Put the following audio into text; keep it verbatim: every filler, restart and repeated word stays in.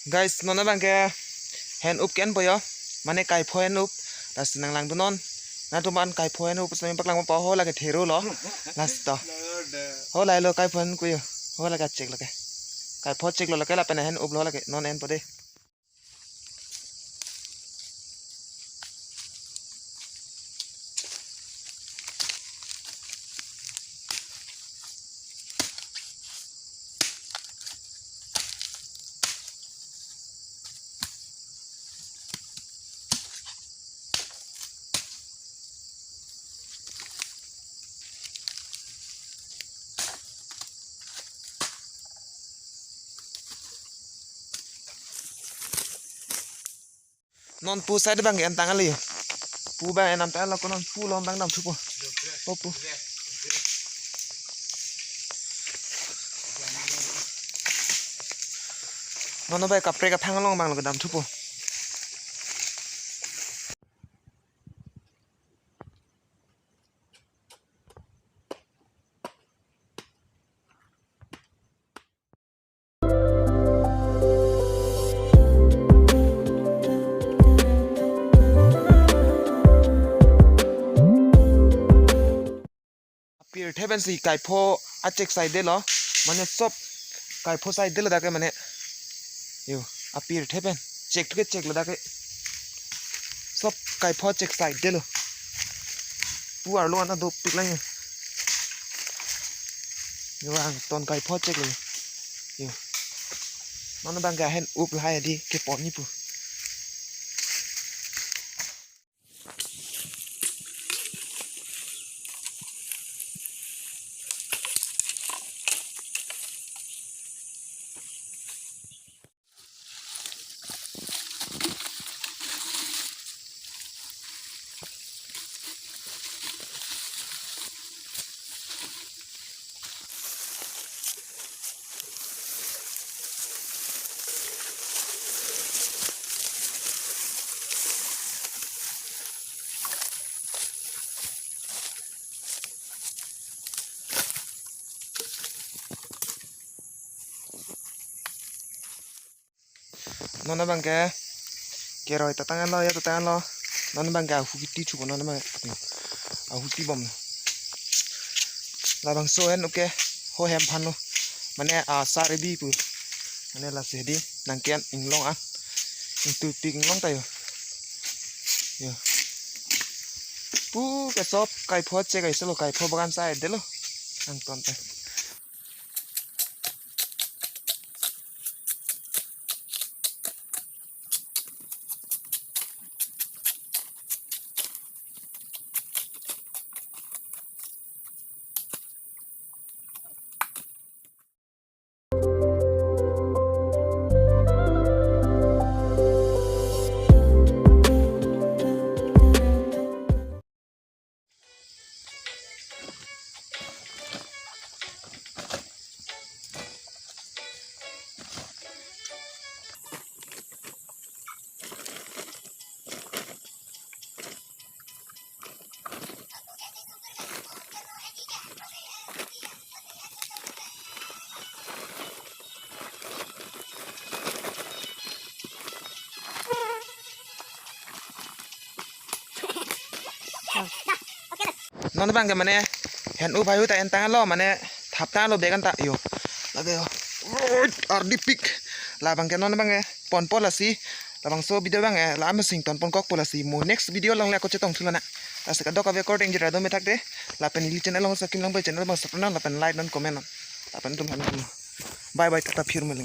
Guys, non abang ke hen up ke-enpo yo. Mane kaipho hen up. Lasi nanglangdun non. Nangtum an kaipho hen up sami paklang pa ho lake thero lo. Lasi to. Ho lahelo kaipho hen ku yo. Ho lake chek lake. Kaipho chek lo lake lapen hen up lo lake. Non enpo dei. Non pu side abang ke entang kali. Pu abang enam tang lo ko non pu along abang damthupo. O pu. Non abang kaprek athang along abang lo damthupo. Apirthe pensi kaipho achek saidelo, mane sob kaipho saidelo dak ke mane. Yo, apirthe pen chek thu ke chek lo dak ke. Sob kaipho chek saidelo. Pu arlo ana dopik lang yo. Yo, angton kaipho chek lo. Yo. Non abang ke hen up lahai dei kepon ni pu. Non abang ke keroi tatang lo, ya tatang lo. Non abang ke ahu kiti chupo non abang ke. Ahu ti bom lo. Labangso hen up ke ho hem aphan lo. Mane asar ebi pu. Mane lasi dei nangke-en inglong an. Ingtupik inglong ta yo. Yo. Pu ke sob kaipho chek kaise lo, kaipho bagan saidelo. Angton ta. Non abang ke mane hen up ahu ta entang lo, mane thap tanglo bag an ta yo. Lake yo. Oi, ardipik. Labang ke non abang ke ponpo lasi. Labangso video abang ke la-an si ingtonpon kokpo lasi. Mo next video along le ako chetong thu lana. Lasi kadokave kardom jirado methak dei. Lapen neli channel along sakim lang bai channel abang subscribe non lapen like non comment non. Lapen tum han tum. Bye bye, tata, phir meeting.